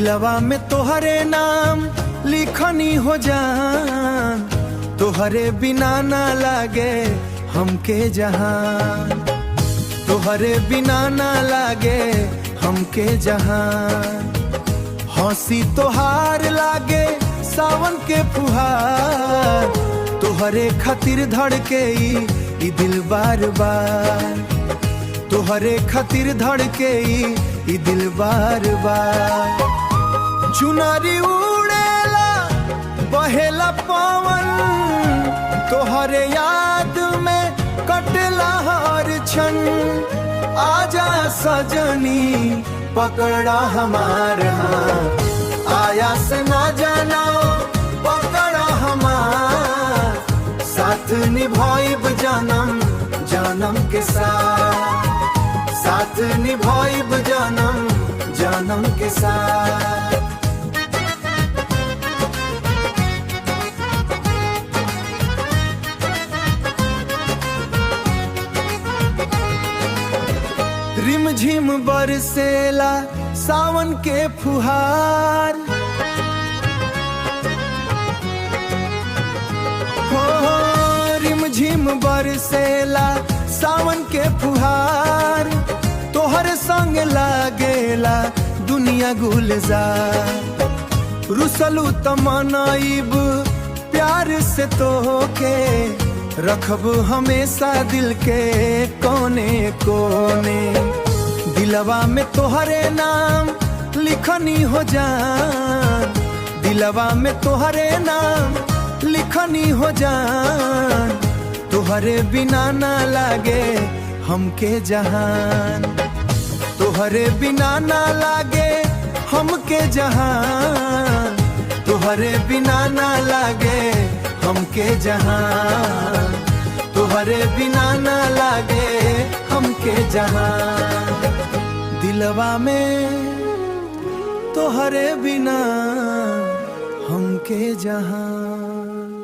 दिलवा में तोहरे नाम लिखनी हो जान, तोहरे बिना ना लागे हमके जहान, तोहरे बिना ना लागे हमके जहान। हंसी तोहार लागे सावन के फुहार, तोहरे खातिर धड़के ई दिल बार बार, तोहरे खातिर धड़के ई दिल बार बार। चुनरी उड़ेला बहेला पवन, तोहरे याद में कटला हर क्षण। आजा सजनी पकड़ा हमार हाथ, आया से ना जाना पकड़ा हमार, साथ निभाइब जानम जानम के साथ, साथ निभाइब जानम जानम के साथ। रिमझिम बरसेला सावन के फुहार, हो रिमझिम बरसेला सावन के फुहार, तोहर संग लागेला दुनिया गुलजार। रुसलू तमनाइब प्यार से तोहके, रखब हमेशा दिल के कोने कोने। दिलवा में तोहरे नाम लिखनी हो जान, दिलवा में तोहरे नाम लिखनी हो जान, तोहरे बिना ना लागे हमके जहान, तोहरे बिना ना लागे हमके जहान, तोहरे बिना ना लागे हमके जहान, तोहरे बिना ना लागे हमके जहान। दिलवा में तोहरे बिना हमके जहान।